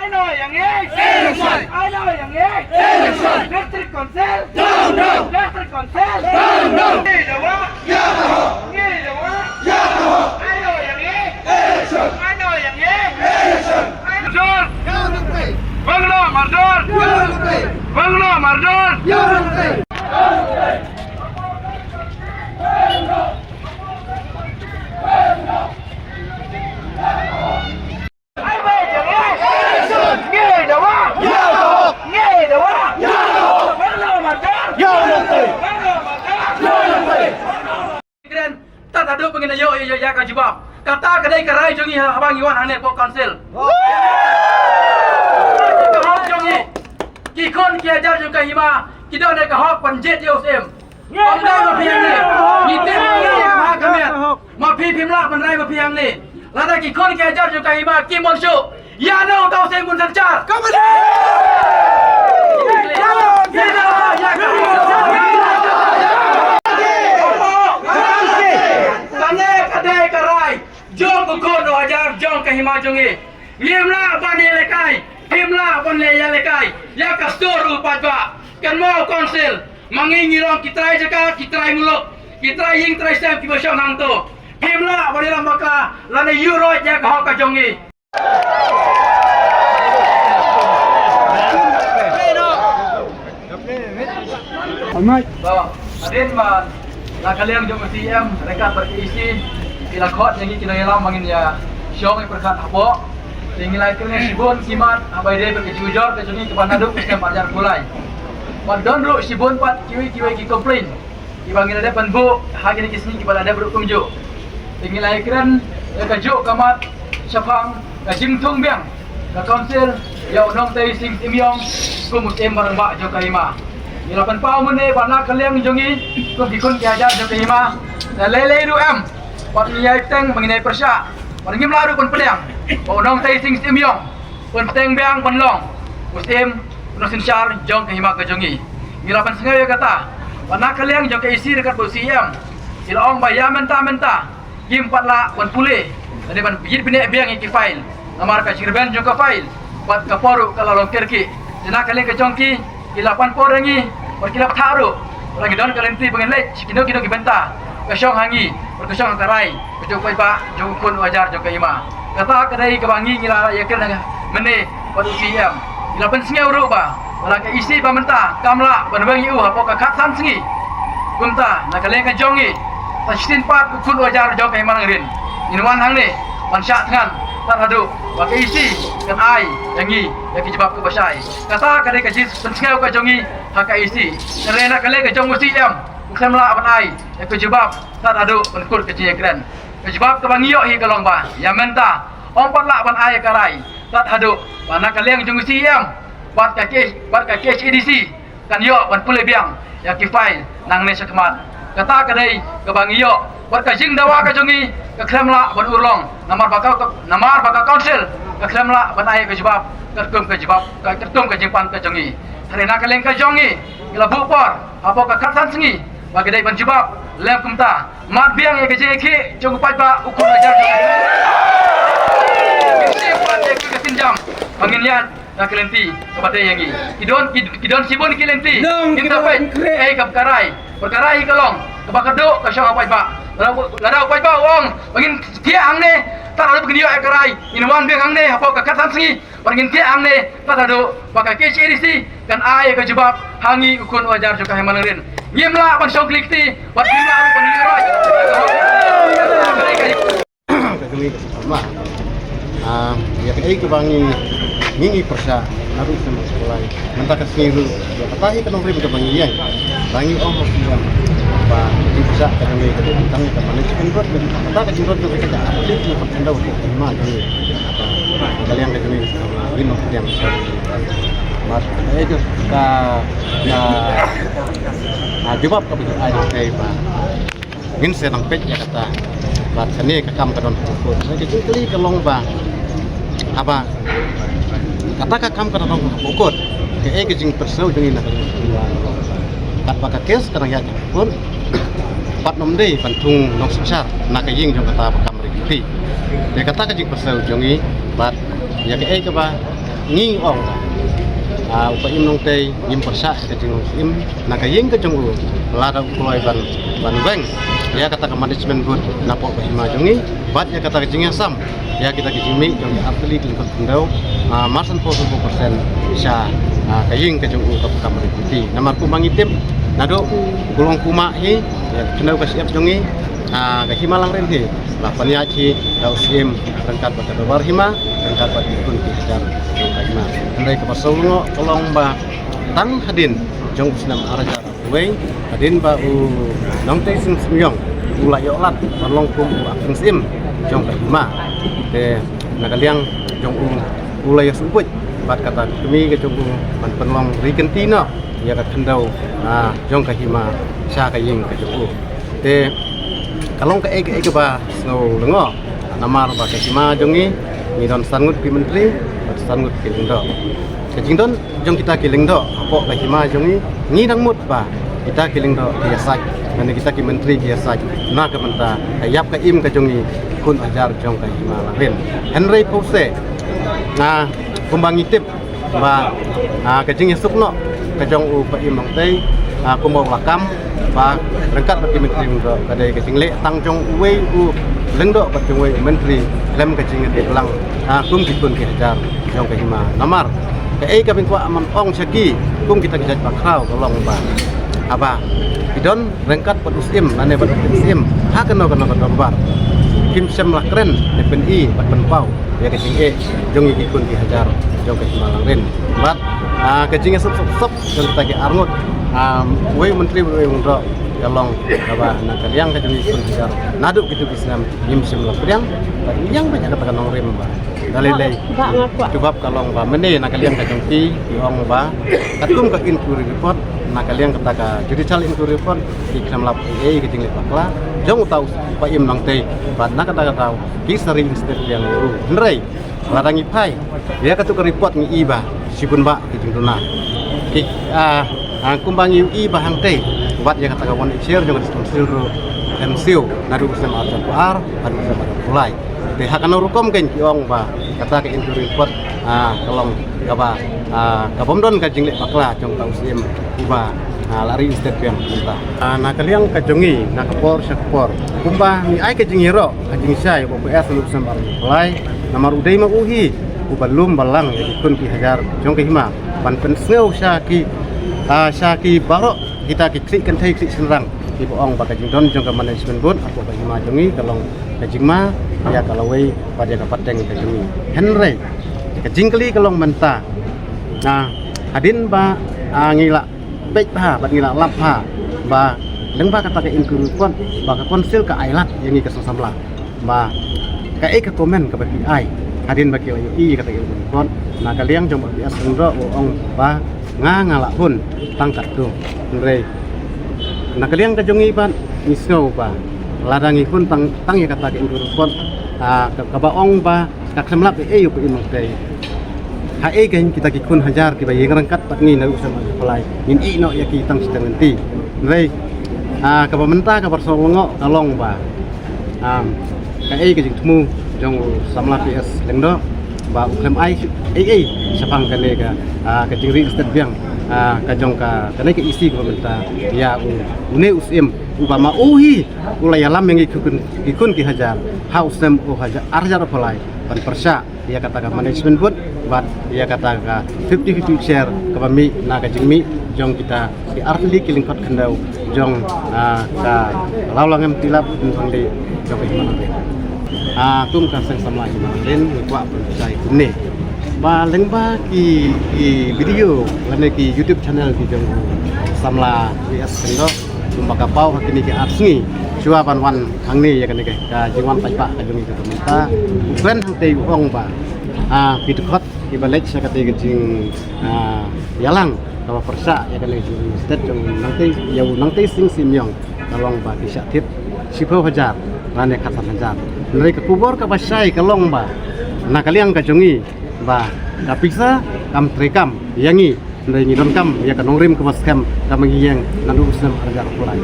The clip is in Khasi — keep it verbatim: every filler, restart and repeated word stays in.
Ano yang eh? Election! Ano yang eh? Election! District Council! Down, down! District Council! Down, down! Ngi dawa! Ya ka hok! Ngi dawa! Ya ka hok! Ano yang eh? Election! Ano yang eh? Election! Mardor! Bangla Mardor! Bangla Mardor! Kren, tad haduh ba ngin ïoh ïa ka jubab. Kata ka dei ka rai jong ngi haba ngi wan hangne hapoh council. Ka hok jong ngi. Ki khun ki hajar jong ka hima ki don ïa ka hok ban jied ïa u Syiem. Ym dei ma phi hangne. Ngi tip ngi ïa ka bha ka miat. Ma phi phim lah ban rai ma phi hangne. Lada ki khun ki hajar jong ka hima kim mon shuh, ïa no uta u Syiem bun synshar? Kane ka dei ka rai jong u khun u hajar jong ka hima jong ngi. Ngim lah ban ïalehkai, ngim lah ban ïalehkai ïa ka sur u paidbah. Kan mo council ma ngi ngi long ki trai jaka, ki trai muluk, ki trai ïing trai sem kiba shong hangto. Ngim lah ban ïalam bakla lane ïuh roit ïa ka hok ka jong ngi. Ba hadien ba na ka liang jong u C E M ryngkat bad ka E C ki la khot ïa ngi ki nongïalam ba ngin ïa shong ïa pyrkhat hapoh. Te ngi la kren shibun ki mat haba ïadei bad ka jingujor ka jong ngi kaba naduh u snem ar hajar arphew lai. Bad don ruh shibun pat kiwei kiwei ki complain kiba ngi la dep ban buh ha kine ki sngi kiba la dep ruh kumjuh. Te ngi la ïakren ïa kajuh ka mat shaphang ka jingthung biang ka council ïa u Nongtei Sing Syiem Iong kum u Syiem barangbah jong ka hima. Ngi la pynpaw mynne ba na ka liang jong ngi kum ki khun ki hajar jong ka hima, lei lei ruh em bad ngi ïai teng ba ngin ïai pyrshah bad ngim lah ruh ban pdiang ba u Nongtei Sing Syiem Iong un teng biang ban long u Syiem u nongsynshar jong ka hima ka jong ngi. Ngi la pynsngew ïa kata ba na ka liang jong ka E C ryngkat bad u C E M ki la ong ba ïa mynta mynta kim pat lah ban pule lane ban ïit bniah biang ïa ki file namar ka jingrben jong ka file bad ka por ruh ka la long kyrkieh. Te na ka liang ka jong ki ki la pan por ïa ngi bad ki la bthah ruh. Bad ngi don ka lynti ba ngin leit sha kino kino ki bynta ka shong ha ngi bad ka shong ha ka rai ka jong u paidbah jong u khun u hajar jong ka hima. Kata ka dei kaba ngi ngi la ïakren mynne bad u C E M. Ngi la pynsngew ruh ba lada ka E C ba mynta kam lah ban weng ïa u hapoh ka khatsan sngi. Kumta na ka liang ka jong ngi, sa shisien pat u khun u hajar jong ka hima Nongrin, ngin wan hangne ban shah thngan tad haduh ba ka E C kan ai ïa ngi ïa ka jubab kaba shai. Kata ka dei ka jingpynsngew ka jong ngi ha ka E C. Hynrei na ka liang ka jong u C E M u khlem lah ban ai ïa ka jubab tad haduh ban kut ka jingïakren. Ka jubab kaba ngi ïoh hi ka long ba ïa mynta ym pat lah ban ai ïa ka rai tad haduh ba na ka liang jong u C E M bad ka K, bad ka K H A D C kan ïoh ban pule biang ïa ki file nangne shakhmat. Kata ka dei kaba ngi ïoh bad ka jingdawa ka jong ngi ka khlem lah ban urlong namar ba ka, namar ba ka council ka khlem lah ban ai ïa ka jubab katkum ka jubab, katkum ka jingpan ka jong ngi. Hynrei na ka liang ka jong ngi ngi la buh por hapoh ka khatsan sngi ba ki dei ban jubab. Lem kumta, mad biang ïa ka jingïakhih jong u paidbah u khun u hajar jong ngi. Ngin shim pat ïa ka sienjam ba ngin ïaid na ka lynti kaba dei ïa ngi. Ki don, ki, ki don shibun ki lynti. Nong, ngin ki sa don peit kren. Ei, ka, ka rai, ka rai ka long kaba ka duh ka shong ha u paidbah. Lada, lada u paidbah u ong ba ngin thiah hangne tad haduh ba ngin ïoh ïa ka rai, ngin wan biang hangne hapoh ka khatsan sngi. Bad ngin thiah hangne tad haduh ba ka K H A D C kan ai ka jubab ha ngi u khun u hajar jong ka hima Nongrin. Ngim lah ban shong khlieh kti bad ngim lah ruh ban ïuh roit. Ka jong ngi ka sngewma. Ah, ïa kaei kaba ngi, ngi ngi pyrshah naduh snem arphew lai. Mynta ka sngi ruh ïa kata hi ka nongrim kaba ngi ïeng. Ba ngi ong ha u C E M ba ka jingpyrshah ka jong ngi ka dei tang ïa ka management road, kata ka jingmut ka dei ka update ïa ka khyndew ka hima jong ngi. Ka liang ka jong ngi ka sngewma, ngin ong pdiang ka jong ngi. Bad eh ka, ka, ka, ah, jubab kaba ngi ai ka dei ba ngin sa nang peit ïa kata. Bad kane ka kam ka don hapoh court. Ka jingkylli ka long ba haba kata ka kam ka don hapoh court, kaei ka jingpyrshah jong ngi na ka jingpyrshah katba ka case ka dang ïaid hapoh court. Bad ym dei ban thung nongsynshar na ka ïing jong kata ba kam ri kti. Te kata ka jingpyrshah jong ngi bad ïa kaei kaba Ngi ong, ah, u Paiem Nongtei ngim pyrshah ka jinglong im na ka ïing ka jong u, lada u kloi ban, ban weng ïa kata ka management board napoh ka hima jong ngi, bad ïa kata ka jingïasam ïa kita ki jingmih jong ki artylli ki lyngkot khyndew, ah, marsan phew san percent sha, ah, ka ïing ka jong u ka Kam Ri Kmeti. Namar kumba ngi tip, naduh kulong kumah hi, ïa ka khyndew ka shyiap jong ngi, ah, ka hima Langrin hi la pynïaid hi da u Syiem ryngkat bad ka dorbar hima, ryngkat bad ki khun ki hajar jong ka hima. Hynrei kaba sngewlyngngoh ka long ba tang hadien jong u snem ar hajar arphew wei, hadien ba u Nongtei Sing Smiong u la ïoh lad ban long kum u acting syiem jong ka hima. Te na ka liang jong u, u la ïa sngewbha bad kata ka kmie ka jong u ban pynlong ri kynti noh ïa ka khyndew, ah, jong ka hima sha ka ïing ka jong u. Te ka long kaei kaei kaba sngewlyngngoh, namar ba ka hima jong ngi, ngi don san ngut ki myntri bad san ngut ki lyngdoh. Ka jingdon jong kita ki lyngdoh hapoh ka hima jong ngi, ngi dang mut ba kita ki lyngdoh ki ïasaid, lane kita ki myntri ki ïasaid na ka bynta ka ïap ka im ka jong ngi, khun hajar jong ka hima Langrin. Hynrei phew se, ah, kumba ngi tip ba, ah, ka jingïasuk noh ka jong u Paiem Nongtei, ah, kumba u la kam ba ryngkat bad ki myntri lyngdoh, ka dei ka jingleh tang jong uwei u lyngdoh bad jong uwei u myntri khlem ka jingïadei lang, ah, kum ki khun ki hajar jong ka hima. Namar kaei kaba ngi kwah ban ong sha ki kum kita ki jait bakhraw ka long ba, haba ki don ryngkat bad u Syiem lane bad u Syiem ha kano kano ka dorbar, kim shym la kren ne pyni bad pynpaw ïa ka jingeh jong ngi ki khun ki hajar jong ka hima Langrin. Bad, ah, ka jingïasuk sop sop jong kita ki arngut, ah, uwei u myntri uwei u lyngdoh, ka long kaba na ka liang ka jong ngi ki khun hajar naduh kito ki snem ngim shym la pdiang bad ngi ïeng beit ha kata ka nongrim ba da lei lei. Jubab ka long ba mynne na ka liang ka jong ki, ki ong ba katkum ka inquiry report, na ka liang kata ka judicial inquiry report, ki khlem lap ei ei ka jingleh bakla jong uta u Paiem Nongtei, bad na kata kata ki sa reinstate biang ïa u. Hynrei lada ngi phai ïa katu ka report ngi i ba shibun bah ki jingduna. Ki, ah, ah, kumba ngi i ba hangtei, wat ïa kata ka One Acre jong ka District Council ruh em siew naduh u snem ar hajar arphew ar haduh u snem ar hajar arphew lai. Te ha kano rukom kein ki ong ba kata ka inquiry report, ah, ka long kaba, ah, ka bym don ka jingleh bakla jong uta u Syiem uba, ah, la reinstate biang mynta. Ah, na ka liang ka jong ngi, na ka por sha ka por, kumba ngi ai ka jingïaroh ka jingshai ba u P S u snem ar hajar arphew lai, namar u dei ma u hi uba lum balang ïa ki khun ki hajar jong ka hima ban pynsngew sha ki, ah, sha ki baroh kita ki khlieh kynthei khlieh shynrang kiba ong ba ka jingdon jong ka management board hapoh ka hima jong ngi ka long ka jingma ïa ka lawei bad ïa ka pateng ka jong ngi. Hynrei ka jingkylli ka long mynta, ah, hadien ba, ah, ngi la peit bha bad ngi la lap bha ba lyngba kata ka inquiry report ba ka council ka ai lad ïa ngi ka seng samla, ba kaei ka comment kaba ki ai hadien ba ki la ïohi ïa kata ka inquiry report. Na ka liang jong u P S Lyngdoh u ong ba nga, nga la hun tang katto. Hynrei na ka liang ka jong ngi pat ngi sngew ba lada ngi hun tang, tang ïa kata ka inquiry report, ah, ka, kaba ong ba ka khlem lap ei ei u Paiem Nongtei, haei kein kita ki khun hajar kiba ïeng ryngkat bad ngi naduh u snem ar hajar arphew lai, ngin ïeh noh ïa ki tang shiteng lynti. Hynrei, ah, kaba mynta kaba sngewlyngngoh ka long ba, ah, kaei ka jingthmu jong u samla P S Lyngdoh ba u khlem ai ei ei shaphang kane ka, ah, ka jingreinstate biang, ah, ka jong ka, kane ka E C kaba mynta ïa u, une u Syiem uba ma u hi u la ïalam ïa ngi ki khun, ki khun ki hajar ha u snem u hajar, ar hajar arphew lai ban pyrshah ïa kata ka management board bad ïa kata ka fifty fifty share kaba mih na ka jingmih jong kita ki artylli ki lyngkot khyndew jong, ah, ka Lawlangem Tilap Pynpang Dih jong ka hima Langrin. Ah, kum ka seng samla hima Langrin ngi kwah pynshai kumne ba lyngba ki, ki video lane ki YouTube channel ki jong u samla P S Lyngdoh, kumba ka paw ha kine ki ar sngi shuwa ban wan hangne ïa kane ka, ka jingwan paidbah ka jong ngi kata mynta, u kren hangtei u ong ba, ah, ki dkhot kiba leit sha kata ka jing, ah, ïalang kaba pyrshah ïa kane ka jingreinstate jong u Nongtei, ïa u Nongtei Sing Simiong, ka long ba ki shah thied shiphew hajar lane khatsan hajar. Hynrei ka khubor kaba shai ka long ba na ka liang ka jong ngi ba ka pisa kam treikam ïa ngi, hynrei ngi donkam ïa ka nongrim kaba skhem kaba ngi ïeng naduh u snem ar hajar arphew lai.